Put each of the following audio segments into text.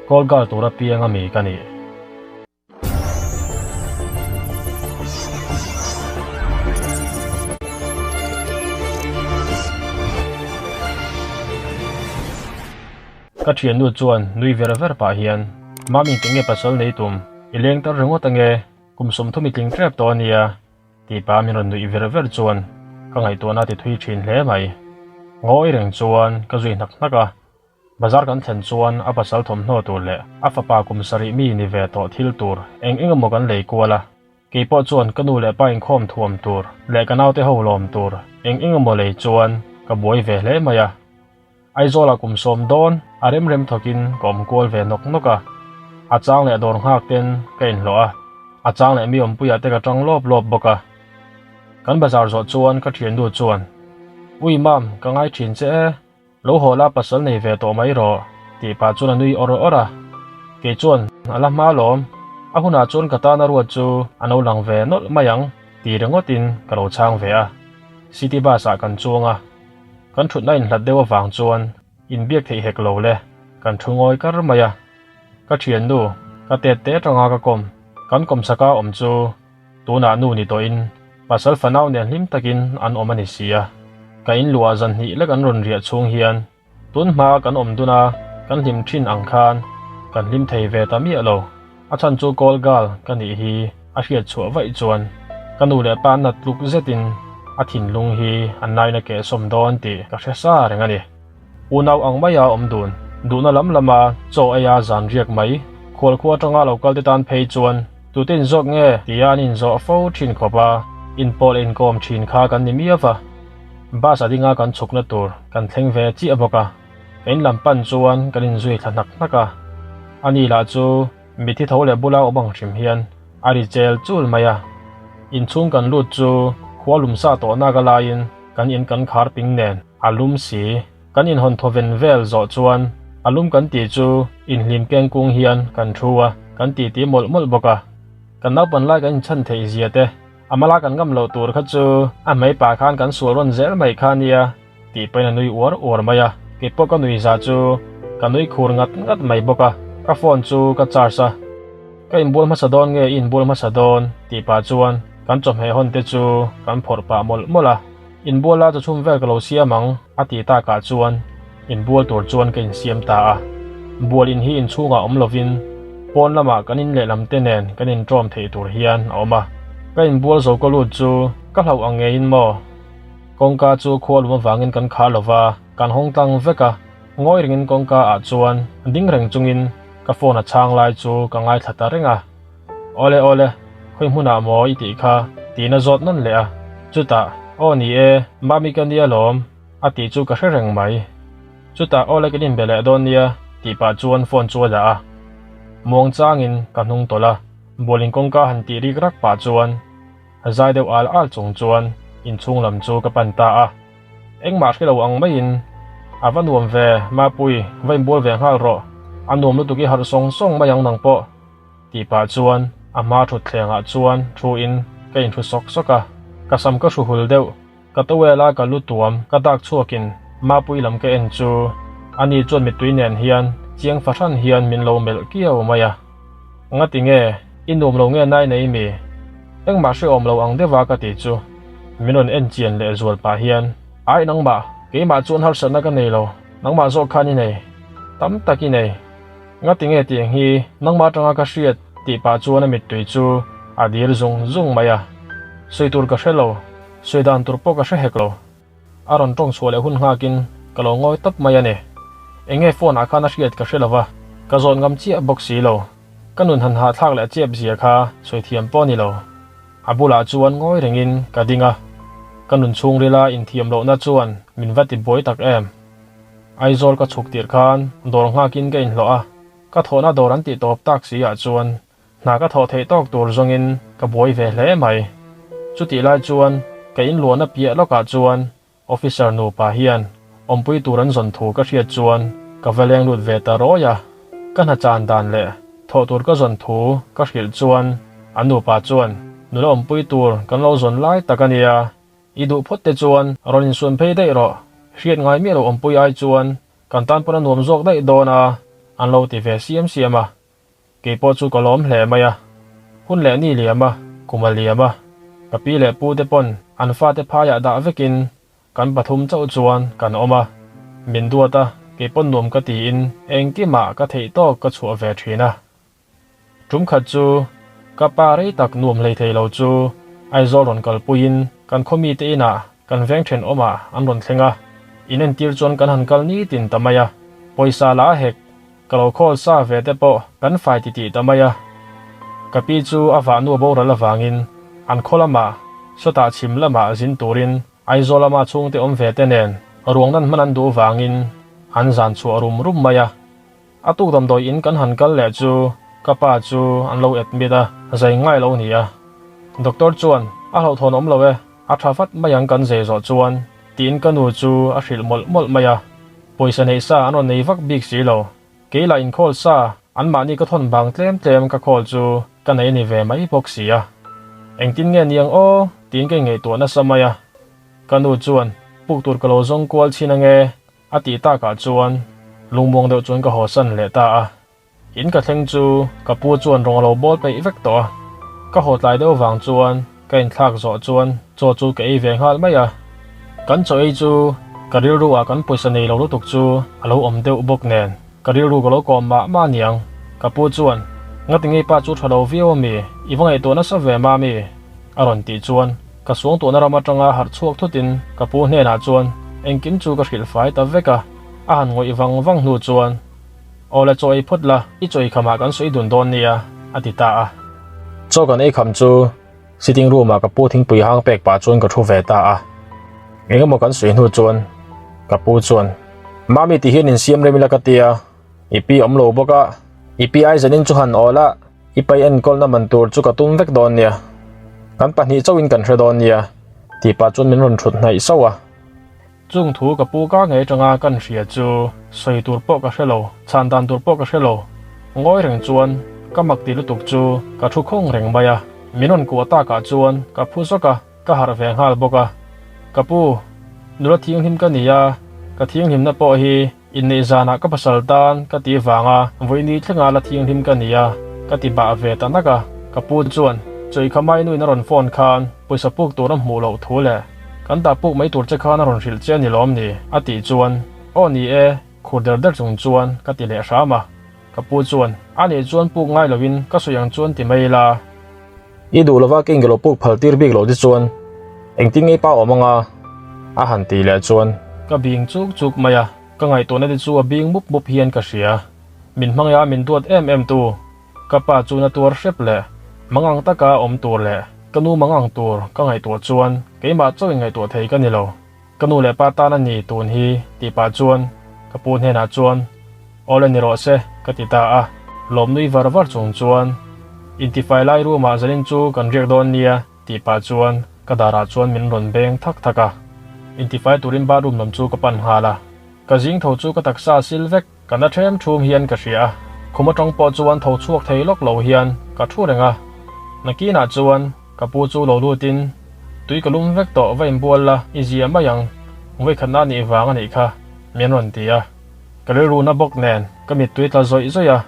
Call girl tura piang ami ka nih? Ka thiannu chuan nui ver ver pah hian, Mami tinge pasal nei tum? I leng tar ringawt ange, kum 30 i tling tep tawh ania. Tih pah min rawn nuih ver ver chuan ka ngaihtuahna a ti thui thin hle mai. Ngawi reng chuan ka zui hnak hnak a, Bazar kan thlen chuan a pasal thawmhnaw tur leh a fapa kum sarih mi ni ve tawh thil tur eng eng emaw kan lei kual a. Kei pawh chuan ka nu leh pa inkhawm thuam tur leh ka naute ho lawm tur eng eng emaw lei chuan ka buai ve hle mai a. Aizawlah kum sawm dawn a rem rem thawkin ka awm kual ve nawk nawk a. A chang leh dawr nghak ten ka inhlawh a, a chang leh mi awmpuiah te ka tang lawp lawp bawk a. Kan bazar zawh chuan ka thiannu chuan, Ui mam, ka ngai thin che e. Lo haw la pasal nei ve tawh mai rawh, tih pah chuan a nui awr awr a. Kei chuan a la hma lawm, a hunah chuan ka tana ruat chu a no lang ve nawlh mai ang, ti ringawtin ka lo chhang ve a. City bus ah kan chuang a, kan thutna inhlat deuh avang chuan inbiak theih hek lo le, kan thu ngawi kar mai a. Ka thiannu, ka tet te atanga ka kawm, kan kawmchhaka awm chu Tunah nu ni tawhin pasal fanau nen hlim takin an awm a ni si a, ka in luah zan hnih lek an rawn riah chhung hian tun hma kan awm dun a, kan hlim thin ang khan kan hlim thei ve ta miah lo. A chhan chu call girl ka nih hi a hriat chhuah vaih chuan ka nu leh pa nat tluk zetin a thinlung hi an laina kehsawm dawn tih ka hre sa reng a ni. Unau ang maia awm dun, duhna lam lama chaw eia zan riak mai, khualkhua atanga lo kalte tan phei chuan tute inzawk nge tia an inzawh fo thin khawp a, inpawh leh inkawm thin kha kan ni miau va. Bus a dinga kan chhukna tur kan thleng ve chiah bawk a, ka in lam pan chuan kan inzui thla hnak hnak a. Ani lah chu mithi tho leh bula awm ang hrim hian a ri chel chul mai a. Inchhung kan lut chu khua lum sa tawh nak a laiin kan in kan khar ping nen a lum si. Kan inhawn thaw ven vel zawh chuan a lum kan tih chu inhlim keng kung hian kan thu a, kan titi mawlh mawlh bawk a. Kan naupan lai kan inchhan theih zia te, a mala kan ngam loh tur kha chu a hmei pah khan kan sual rawn zel mai kha nia tih pahin a nui uar uar mai a. Kei pawh ka nui za chu ka nui khur ngat ngat mai bawk a, ka phone chu ka charge a. Ka inbual hmasa dawn nge i inbual hmasa dawn tih pah chuan kan chawhmeh hawn te chu kan phawrh pah mawlh mawlh a. Inbual la chawchhum vel ka lo siam ang, a ti takah chuan inbual tur chuan ka insiam ta a. Bual in hi inchhungah awm lovin pawn lamah kan in lehlam te nen kan inṭawm theih tur hian a awm a. Ka inbual zo ka lut chu ka hlauh ang ngeiin maw? Kawngka chu khua lum avangin kan khar lova, kan hawng tlang vek a. Ngawi ringin kawngka ah chuan ding reng chungin ka phone a chhang lai chu ka ngaithla ta reng a. Awle awle, khawi hmunah maw i tih kha? tiin a zawt nawn leh a. Chutah, Aw ni e, Mami ka nia lawm, a tih chu ka hre reng mai. Chutah, Awle kan inbe leh dawn nia, tih pah chuan phone chu a dah a. Muang changin ka hnung tawlh a, bualin kawngka han tih rik rak pah chuan a zai deuh al al chung chuan inchhung lam chu ka pan ta a. Engmah hre lo ang maiin, A va nuam ve, Mapui, va inbual ve nghal rawh, a nuam lutuk i harh sawng sawng mai ang nang pawh. Tih pah chuan a hma thutthleng ah chuan thu in ka in thu sawk sawk a, ka sam ka hru hul deuh, ka towel a ka lu tuam ka dak chhuak in Mapui lam ka en chu ani chuan mittui nen hian chiang fahran hian min lo melh kiau mai a. Ngati nge i nuam lo nge nai nei mi? Engmah hrehawm lo ang deuh a ka ti chu min rawn en chian leh zual pah hian Ai nangmah, keimah chuan harsatna ka nei lo, nangmah zawk khan i nei, tam tak i nei. Ngati nge tiang hi nangmah atanga ka hriat tih pah chuan a mittui chu a dir zung zung mai a. Sawi tur ka hre lo, sawi dan tur pawh ka hre hek lo. A rawn tawng chhuah leh hun nghakin ka lo ngawi tawp mai a ni. Enge phone ah khan a hriat ka hre lo va, ka zawt ngam chiah bawk si lo. Ka nun han hahthlak leh chiap zia kha sawi thiam pawh a ni lo. A bulah chuan ngawi rengin ka ding a, ka nun chhungrila inthiam lohna chuan min va ti buai tak em. Aizawl ka chhuk tirh khan dawr nghakin ka inhlawh a, ka thawhna dawr an tih tawp tak si ah chuan hna ka thawh theih tawk tur zawngin ka buai ve hle mai. Chutih lai chuan ka inluahna piah lawkah chuan officer nupa hian awmpui tur an zawn thu ka hriat chuan ka va leng lut ve ta rawi a, ka hna chan dan leh thawh tur ka zawn thu ka hrilh chuan an nupa chuan nula awmpui tur kan lo zawn lai tak a nia, I duh phawt te chuan rawn insuan phei daih rawh. Hriat ngai miah lo awmpui ai chuan kan tan pawn a nuam zawk daih dawn a, an lo ti ve siam siam a. Kei pawh chu ka lawm hle mai a. Hun leh ni liam a, kum a liam a. Ka pi leh pu te pawn an fate phaiah dah vekin kan pathum chauh chuan kan awm a. Min duat a, kei pawn nuam ka tiin engkimah ka theih tawk ka chhuah ve thin a. Tum khat chu ka pa rei tak nuam hlei thei lo chu Aizawl rawn kalpuiin kan khaw mite inah kan veng thenawmah an rawn thleng a. In entir chuan kan han kal nitin ta mai a. Pawisa la a hek. Ka lo call sa ve te pawh kan fai titih ta mai a. Ka pi chu a vahnu a boral avangin an khaw lamah sawtah chhim lamah zin turin Aizawl lama chhungte awm ve te nen ruang nan hman an duh vangin an zan chhuah rum rum mai a. A tuk damdawi in kan han kal leh chu ka pa chu an lo admit a, zai ngai lo ni a. Doctor chuan a hlauhthawn awm lo e, a tha vat mai ang kan zei zawh chuan tiin ka nu chu a hrilh mawlh mawlh mai a. Pawisa neih sa an rawn nei vak bik si lo. Kei lah inkhawl sa anmahni ka thawn bang tlem tlem ka khawl chu ka nei ni ve mai bawk si a. Engtin nge niang aw tiin ka ingaihtuah nasa mai a. Ka nu chuan puk tur ka lo zawng kual chhin ange a tih takah chuan lungmuang deuh chuan ka hawsan leh ta a. In ka thleng chu ka pu chuan rawng a lo bawl peih vek tawh a. Ka haw tlai deuh vang chuan ka inthlak zawh chuan chaw chu ka ei ve nghal mai a. Kan chaw ei chu ka rilru ah kan pawisa nei lo lutuk chu a lo awm deuh bawk nen ka rilru ka lo kawm mah mah aniang. Ka pu chuan, Ngati ngei pa chu tha lo viau ami? I va ngaihtuah nasa ve mami? a rawn tih chuan ka suangtuahna ram atanga harh chhuak thutin ka pu hnenah chuan engkim chu ka hrilh fai ta vek a. A han ngawih vang vang hnu chuan, Aw le chaw ei phawt la, i chaw ei khamah kan sawi dun dawn nia, a ti ta a. Chaw kan ei kham chu sitting room ah ka pu thingpui hang pek pah chuan ka thu ve ta a. Eng emaw kan sawi hnu chuan ka pu chuan, Mami ti hian insiam rem ila ka ti a, i pi awm lo bawk a, i pi ai zanin chu han awl a, i pai enkawlna man tur chu ka tum vek dawn nia, kan pahnih chauhin kan hre dawn nia, tih pah chuan min rawn thut hnaih sauh a. Chung thu ka pu ka ngei atanga kan hria chu sawi tur pawh ka hre lo, chhan dan tur pawh ka hre lo. Ngawi reng chuan ka mak ti lutuk chu ka thu khawng reng mai a, min rawn kuah takah chuan ka phu zawk a, ka harh ve nghal bawk a. Ka pu, nula thianghlim ka ni a, ka thianghlimna pawh hi inneih zanah ka pasal tan ka tih vanga vawiini thlenga la thianghlim ka ni a, ka ti bah ve ta nak a. Ka pu chuan Chawihkhama i nuin a rawn phone khan pawisa puk tur a hmuh loh thu leh Kan dah puk mai tur che khan a rawn hrilh che a ni lawm ni? a tih chuan, Aw ni e, khur der der chung chuan ka ti leh hram a. Ka pu chuan, A nih chuan puk ngai lovin ka sawi ang chuan ti mai ila. I duh lova ka ingelawh puk phal tir bik loh te chuan engtin ngei pa awm anga? a han tih leh chuan. Ka bing chuk chuk mai a, ka ngaihtuahna te chu a bing mup mup hian ka hria. Min hmangaih a min duat em em tu. Ka pa chu na tuar hrep leh mangang taka awm tur leh ka nu mangang tur ka ngaihtuah chuan keimah chauhin ngaihtuah thei ka ni lo. Ka nu leh pa tan a ni tun hi tih pah chuan ka pu hnenah chuan Aw le ni rawh se ka ti ta a. Lawm nui var var chung chuan Intifai lai room ah zanin chu kan riak dawn nia tih pah chuan ka darah chuan min rawn beng thak thak a. Intifai turin bathroom lam chu ka pan nghal a. Ka zing tho chu ka taksa a sil vek. Ka na ṭhem ṭhum hian ka hria a, khum aṭang pawh chuan tho chhuak thei lawk lo hian ka ṭhu reng a. Nakinah chuan ka pu chu lo lutin, Tui ka lum vek tawh va inbual la, i zia mai ang, vawikhatna nih vang a nih kha, min rawn ti a. Ka rilru na bawk nen ka mittui tla zawih zawih a,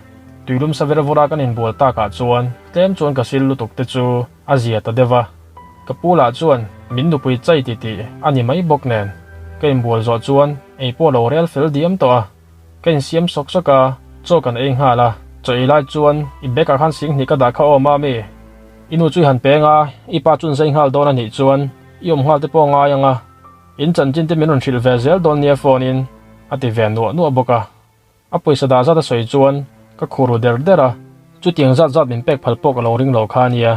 tui lum sa ver vawra kan inbual takah chuan tlem chuan ka sil lutuk te chu a zia ta deuh a. Ka pu lah chuan min nupui chai ti tih a ni mai bawk nen ka inbual zawh chuan ei pawh lo rel fel diam tawh a. Ka insiam sawk sawk a, chaw kan ei nghal a. Chaw ei lai chuan i bag ah khan sing hnih ka dah kha awm a mi? I nu chu i han peng a, i pa chu an zai nghal dawn a nih chuan i awm nghal te pawh a ngai ang a. In chanchin te min rawn hrilh ve zel dawn nia phone in a ti ve nuah nuah bawk a. A pawisa dah zat a sawi chuan ka khur ru der der a, chutiang zat zat min pek phal pawh ka lo ring lo kha a nia.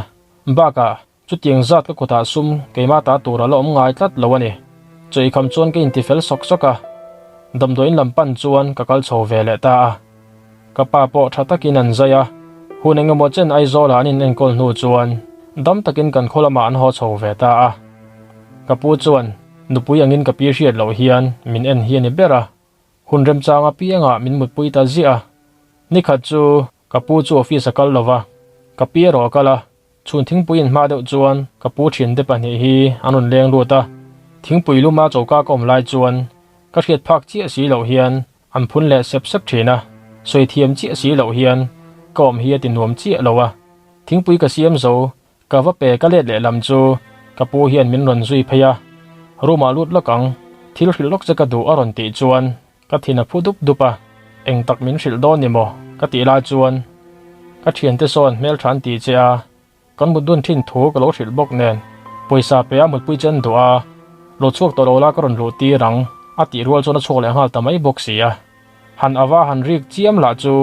Bakah, chutiang zat ka kutah sum keimah ta tur a la awm ngai tlat lo a ni. Chaw eikham chuan ka inti fel sawk sawk a, damdawiin lam pan chuan ka kal chho ve leh ta a. Ka pa pawh tha takin an zai a, hun eng emaw chen Aizawlah an inenkawl hnu chuan dam takin kan khaw lamah an haw chho ve ta a. Ka pu chuan nupui angin ka pi hriat loh hian min en hi a ni ber a, hun remchang apiangah min mutpui ta ziah a. Nikhat chu Ka pu chu office a kal lo va, ka pi erawh a kal a, chhun thingpui in hma deuh chuan ka pu thiante pahnih hi an rawn leng lut a, thingpui luma choka ka awm lai chuan ka hriat phak chiah si loh hian an phun leh sep sep thin a. Sawi thiam chiah si loh hian ka awm hi a ti nuam chiah lo a, thingpui ka siam zo, ka va pe ka let leh lam chu ka pu hian min rawn zui phei a, room ah lut lawk ang, thil hrilh lawk che ka duh a rawn tih chuan ka thin a phu dup dup a, eng tak min hrilh dawn ni maw ka tih lai chuan ka thiante sawn hmeltha an ti che a, Kan mut dun thin thu ka lo hrilh bawk nen pawisa pe a mutpui chen duh a, lo chhuak tawh lo la ka rawn luh tir ang a tih rual chuan a chhuak leh nghal ta mai bawk si a. Han ava han rik chiam lah chu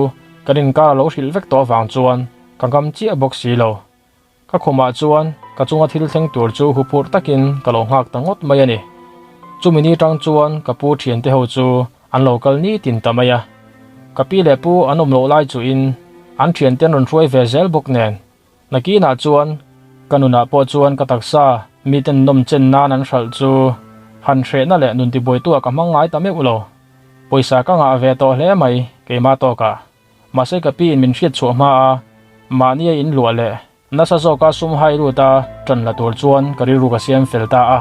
kan inkar a lo hrilh vek tawh avang chuan ka ngam chiah bawk si lo. Ka khumah chuan ka chunga thil thleng tur chu huphurh takin ka lo nghak ta ngawt mai a ni. Chumi ni tang chuan ka pu thiante ho chu an lo kal nitin ta mai a. Ka pi leh pu an awm loh lai chuhin an thiante an rawn hruai ve zel bawk nen Nakinah chuan ka nunah pawh chuan ka taksa miten nawm chen nan an hralh chu han hrehna leh nun tibuaituah ka hmang ngai ta meuh lo. Pawisa ka ngah ve tawh hle mai keimah tawkah. Mahse ka piin min hriat chhuah hma a, mahnia in luah leh nasa zawka sum hai luta ṭan la tur chuan ka rilru ka siam fel ta a.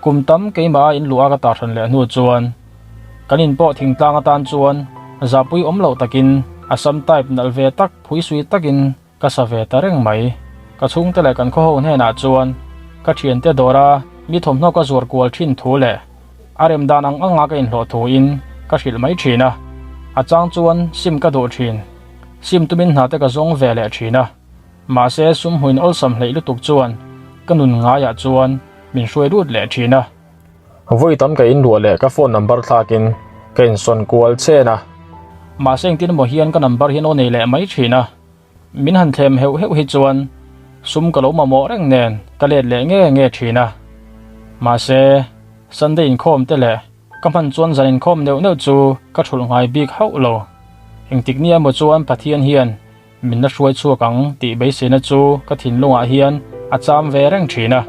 Kum tam keimah a in luah a ka tahhran leh hnu chuan kan in pawh thingtlang atan chuan zahpui awm loh takin Assam type nalh ve tak Phuisui takin ka sa ve ta reng mai. Ka chhungte leh kan khawho hnenah chuan ka thiante dawra mi thawmhnaw ka zuar kual thin thu leh a rem dan ang anga ka inhlawh thuin ka hrilh mai thin a. A chang chuan sim ka duh thin. Sim tumin hna te ka zawng ve leh thin a. Mahse sum hmuin awlsam hleih lutuk chuan ka nun ngaiah chuan min hruai lut leh thin a. Vawi tam ka inluah leh ka phone number thlakin ka insawn kual chen a. Mahse engtin emaw hian ka number hi an aw nei leh mai thin a, min han thlem heuh heuh hi chuan sum ka lo mamawh reng nen ka let leh nge nge thin a. Mahse Sunday inkhawm te leh ka hman chuan zan inkhawm neuh neuh chu ka thulh ngai bik hauh lo. Engtik nia emaw chuan Pathian hian Min la hruai chhuak ang tih beiseina chu ka thinlungah hian a cham ve reng thin a.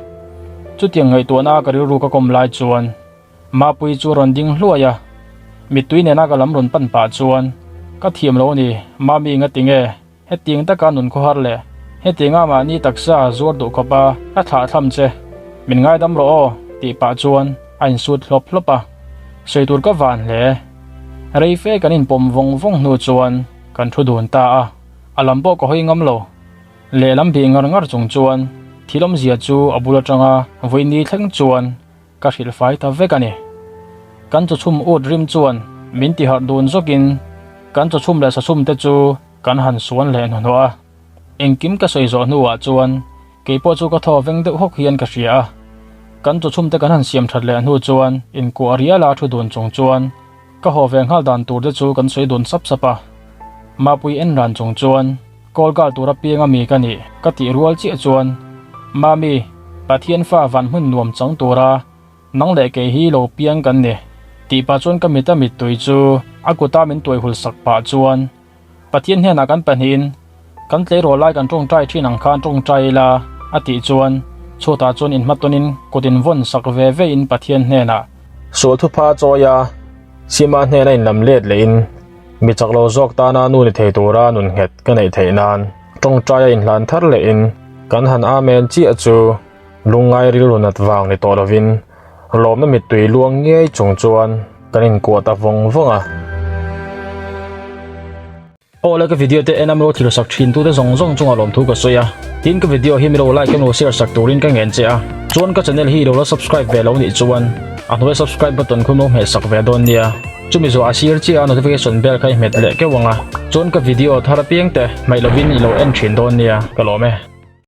Chutiang ngaihtuahna ka rilru ka kawm lai chuan Mapuii chu a rawn ding hluai a, mittui nena ka lam rawn pan pah chuan ka thiam lo a ni, Mami nga tinge hetiang taka nun khawhar leh hetianga mahni taksa zuar duh khawpa ka thlah thlam che, min ngaidam rawh aw tih pah chuan a insut hlawp hlawp a. Sawi tur ka van hle. Rei fe kan inpawm vawng vawng hnu chuan Kan thu dun ta a, a lam pawh ka hawi ngam lo. Lehlam bih ngar ngar chung chuan thil awmzia chu a bul atanga vawi ni thleng chuan ka hrilh fai ta vek a ni. Kan chawchhum ut rim chuan min ti harh dun zawkin kan chawchhum leh sachhum te chu kan han suan leh hnuhnawh a. Engkim ka sawi zawh hnuah chuan keipawh chu ka thaw veng deuh hawk hian ka hria a. Kan chawchhum te kan han siam that leh hnu chuan inkuah riala thu dun chung chuan Ka haw ve nghal dan tur te chu kan sawi dun sap sap a, Mapui en ran chung chuan call gal tura piang a mi ka nih ka tih rual chiah chuan Mami, Pathian fa van hmun nuam chang tura nang leh kei hi lo piang kan ni tih pah chuan ka mit a mittui chu a kuta min tuai hul sak pah chuan Pathian hnenah kan pahnihin kan tleirawl lai kan tawngtai thin ang khan tawngtai ila a tih chuan chhuatah chuan inhmatawnin kut invawn sak ve ve in Pathian hnenah Sual thupha chawi a, Sima hnena inlam let lehin mi chak lo zawk tana nu ni thei tura nun nghet ka neih theih nan tawngtaia inhlan thar lehin kan han amen chiah chu lungngai rilru nat vang ni tawh lovin Lawmna mittui luang ngei chung chuan kan inkuah ta vawng vawng a. Aw le ka video te en a milo thlir sak thin tute zawng zawng chungah lawmthu ka sawi a, tin ka video hi milo like emaw share sak turin ka ngen che a, chuan ka channel hi ilo la subscribe ve lo nih chuan a hnuai subscribe button khu milo hmeh sak ve dawn nia, chumi zawh a sir chiah a notification bell kha i hmet leh keuh ang a, chuan ka video thar apiang te hmaih lovin ilo en thin dawn nia ka lawm e.